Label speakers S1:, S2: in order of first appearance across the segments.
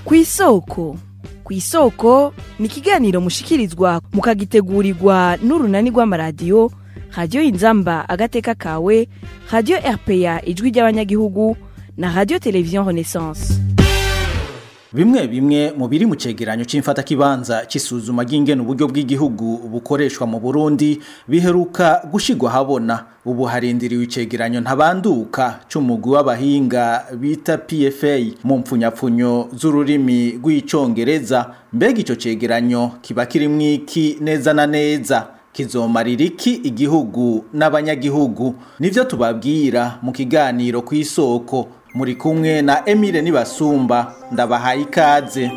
S1: Kw'isoko. Kw'isoko ni ikiganiro mushikirizwa mukagitegurirwa n'urunani rw'amaradiyo Radio Inzamba agateka kawe, Radio RPA ijwi ry'abanyagihugu na Radio Television Renaissance.
S2: Bimwe bimwe mu biri mu cegeranyo c'imfatakibanza c'isuzuma ry'ingene uburyo bw'igihugu bukoreshwa mu Burundi biheruka gushigwa habona. Ubu harindiriwe icegeranyo ntabanduka c'umugwi w'abahinga bita PFA mu mpfunyapfunyo z'ururimi rw'icongereza. Mbega ico cegeranyo kiba kirimwo iki neza na neza? Kizomarira iki igihugu n'abanyagihugu? Nivyo tubabwira mu kiganiro kw'isoko. Muri kumwe na Emile Nibasumba, ndabahaye ikaze.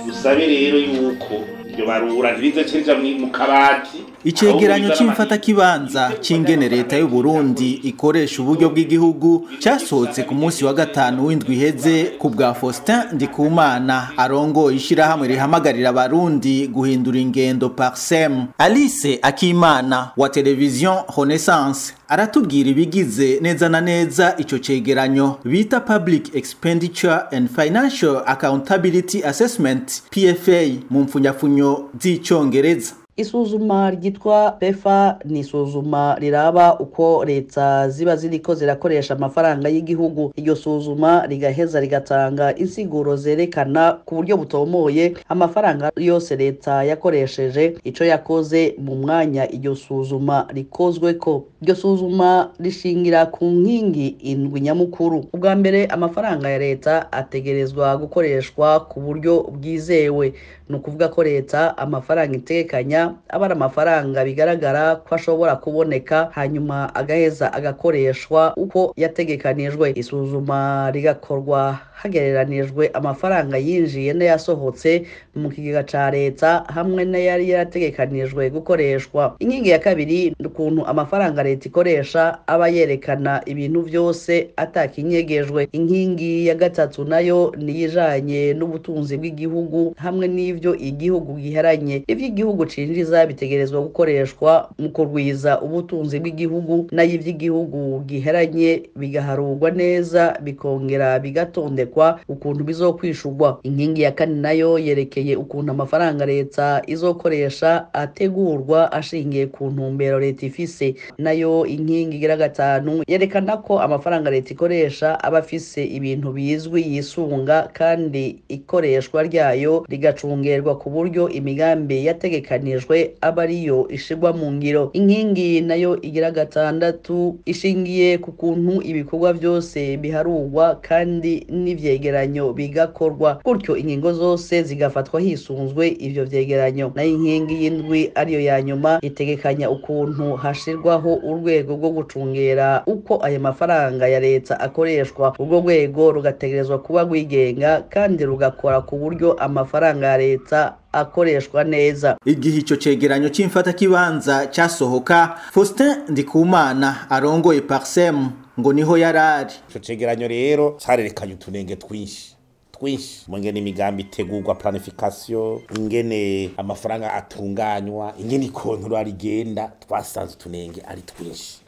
S3: Dusabe rero yuko iryo barura ntirize ceja mu kabati.
S2: Icegeranyo c'imfatakibanza c'ingene leta y'u Burundi ikoresha uburyo bw'igihugu casohotse ku munsi wa gatanu w'indwi iheze ku bwa Faustin Ndikumana arongoye ishirahamwe rihamagarira abarundi guhindura ingendo Parsem. Alice Akimana wa Television Renaissance aratubwira ibigize neza na neza ico cegeranyo bita Public Expenditure and Financial Accountability Assessment PFA mu mpfunyapfunyo z'icongereza.
S4: Isuzuma ryitwa PFA ni isuzuma riraba uko leta ziba ziriko zirakoresha amafaranga y'igihugu. Iryo suzuma rigaheza rigatanga insiguro zerekana ku buryo butomoye amafaranga yose leta yakoresheje, ico yakoze mu mwanya iryo suzuma rikozweko. Iryo suzuma rishingira ku nkingi indwi nyamukuru. Ubwa mbere, amafaranga ya leta ategerezwa gukoreshwa ku buryo bwizewe. Ni ukuvuga ko leta amafaranga itegekanya aba ari amafaranga bigaragara ko ashobora kuboneka, hanyuma agaheza agakoreshwa uko yategekanijwe. Isuzuma rigakorwa hagereranijwe amafaranga yinjiye n'ayasohotse mu kigega ca leta hamwe n'ayari yarategekanijwe gukoreshwa. Inkingi ya kabiri ni ukuntu amafaranga leta ikoresha aba yerekana ibintu vyose atakinyegejwe. Inkingi ya gatatu nayo ni iyijanye n'ubutunzi bw'igihugu hamwe n'ivyo igihugu giheranye. Ivyo igihugu cinjiza bitegerezwa gukoreshwa mu kurwiza ubutunzi bw'igihugu, nayo ivy'igihugu giheranye bigaharurwa neza bikongera bigatondekwa ukuntu bizokwishurwa. Inkingi ya kane nayo yerekeye ukuntu amafaranga leta izokoresha ategurwa ashingiye ku ntumbero leta ifise. Nayo inkingi igira gatanu yerekana ko amafaranga leta ikoresha aba afise ibintu bizwi yisunga, kandi ikoreshwa ryayo rigacungerwa ku buryo imigambi yategekanijwe aba ariyo ishirwa mu ngiro. Inkingi nayo igira gatandatu ishingiye ku kuntu ibikorwa vyose biharurwa kandi n'ivyegeranyo bigakorwa, gutyo ingingo zose zigafatwa hisunzwe ivyo vyegeranyo. Nayo inkingi y'indwi ariyo ya nyuma itegekanya ukuntu hashirwaho urwego rwo gucungera uko ayo mafaranga ya leta akoreshwa. Urwo rwego rugategerezwa kuba rwigenga kandi rugakora ku buryo amafaranga ya leta akoreshwa neza.
S2: Igihe ico cegeranyo c'imfatakibanza casohoka, Faustin Ndikumana arongoye Parsem ngo niho yarari.
S3: Ico cegeranyo rero carerekanye utunenge twinshi twinshi mu ngene imigambi itegurwa, planification, ingene amafaranga atunganywa, ingene ikontorora rigenda. Twasanze utunenge ari twinshi.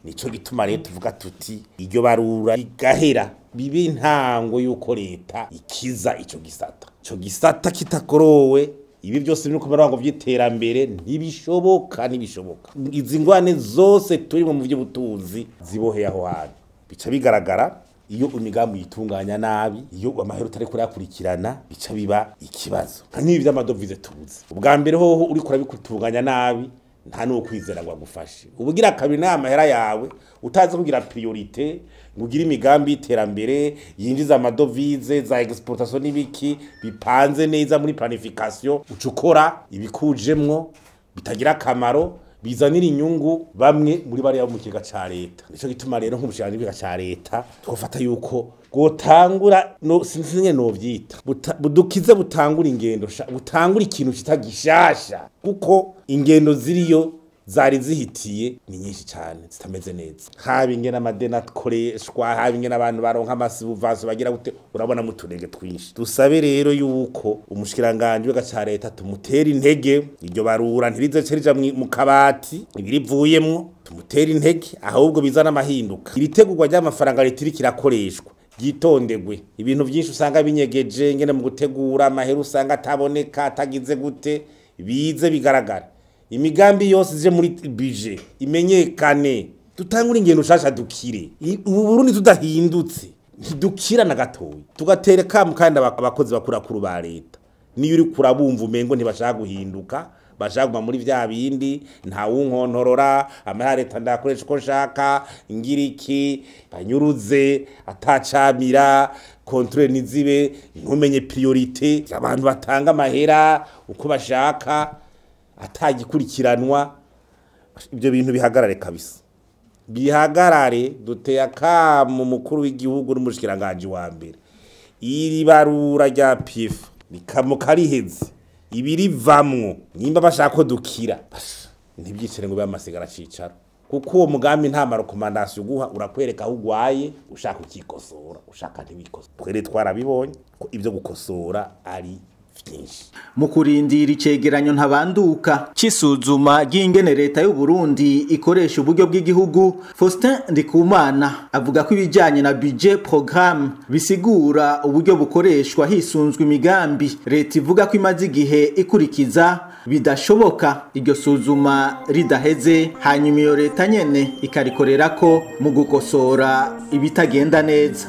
S3: Nico gituma rero tuvuga tuti iryo barura rigahera bibe intango yuko leta ikiza ico gisata. Ico gisata kitakorowe, ibi byose biri kumara ngo vy'iterambere ntibishoboka, ntibishoboka. Izi ngwane zose turimo mu vy'ubutunzi ziboheye aho hantu. Bica bigaragara iyo imigambi yitunganya nabi, iyo amahera utari kurakurikirana, bica biba ikibazo. Nka n'ibi vy'amadovize tuzi. Ubwa mbere hoho uriko urabikutunganya nabi, nta nuwo kwizera ngo agufashe. Ubugira kabiri, n'amahera yawe utazi kugira priorité, ngo ugire imigambi y'iterambere yinjiza amadovize za exportation n'ibiki bipanze neza muri planification, uca ukora ibikujemwo bitagira akamaro bizanira inyungu bamwe muri bariya mu kigega ca leta. Nico gituma rero nk'umushikiranganji w'ikigega ca leta twofata yuko gotangura, no sinzi ingene novyita, budukize, butangura ingendo, butangura ikintu kitagishasha, kuko ingendo ziriyo zari zihitiye ni nyinshi cyane zitameze neza. Haba ingene amadeni akoreshwa, haba ingene abantu baronka amasuvansi bagira gute, urabona mu tunenge twinshi. Dusabe rero yuko umushikiranganji w'ikigega ca leta tumutera intege, iryo barura ntirize rija mu kabati ibirivuyemwo, tumutera intege ahubwo bizana amahinduka. Iritegurwa ry'amafaranga leta iriko irakoreshwa Ryitondegwe ibintu byinshi usanga binyegeje, ngene mu gutegura amahera usanga ataboneka, atagize gute, bize bigaragara. Imigambi yose ije muri budget imenyekane, dutangure ingendo nshasha, dukire. Ubu Burundi tudahindutse ntidukira na gatoya. Tugatere kamu kandi abakozi bakurakuru ba leta, niyo uri kurabumva umengo ntibashaka guhinduka, bashaka kuguma muri vya bindi, ntawunkontorora, amahera leta ndayakoresha uko nshaka, ngira iki, banyuruze atacamira, contrôle nizibe, ntumenye priorité, abantu batanga amahera uko bashaka atagikurikiranwa. Ibyo bintu bihagarare kabisa, bihagarare. Duteye akamu mukuru w'igihugu n'umushikiranganji wa mbere, iri barura rya PIF rikamuka riheze, ibirivamwo nimba bashaka ko dukira, ntibyicare ngo bibe amasigara cicaro, kuko uwo mugambi nta ma recommandations uguha, urakwereka aho ugwaye, ushaka ukikosora, ushaka ntiwikosora. Twere twarabibonye ko ibyo gukosora ari vyinshi.
S2: Mu kurindira icegeranyo ntabanduka c'isuzuma ry'ingene leta y'u Burundi ikoresha uburyo bw'igihugu, Faustin Ndikumana avuga ko ibijyanye na budget programme bisigura uburyo bukoreshwa hisunzwe imigambi leta ivuga ko imaze igihe ikurikiza bidashoboka iryo suzuma ridaheze, hanyuma iyo leta nyene ikarikorerako mu gukosora ibitagenda neza.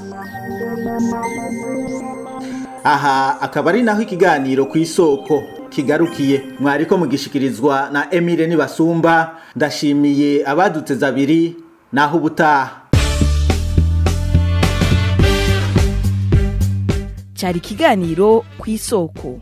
S2: Aha akaba ari naho ikiganiro ku Isoko kigarukiye. Mwariko mugishikirizwa na Emile Nibasumba. Ndashimiye abaduteze abiri. Naho ubutaha.
S1: Cyari ikiganiro ku Isoko.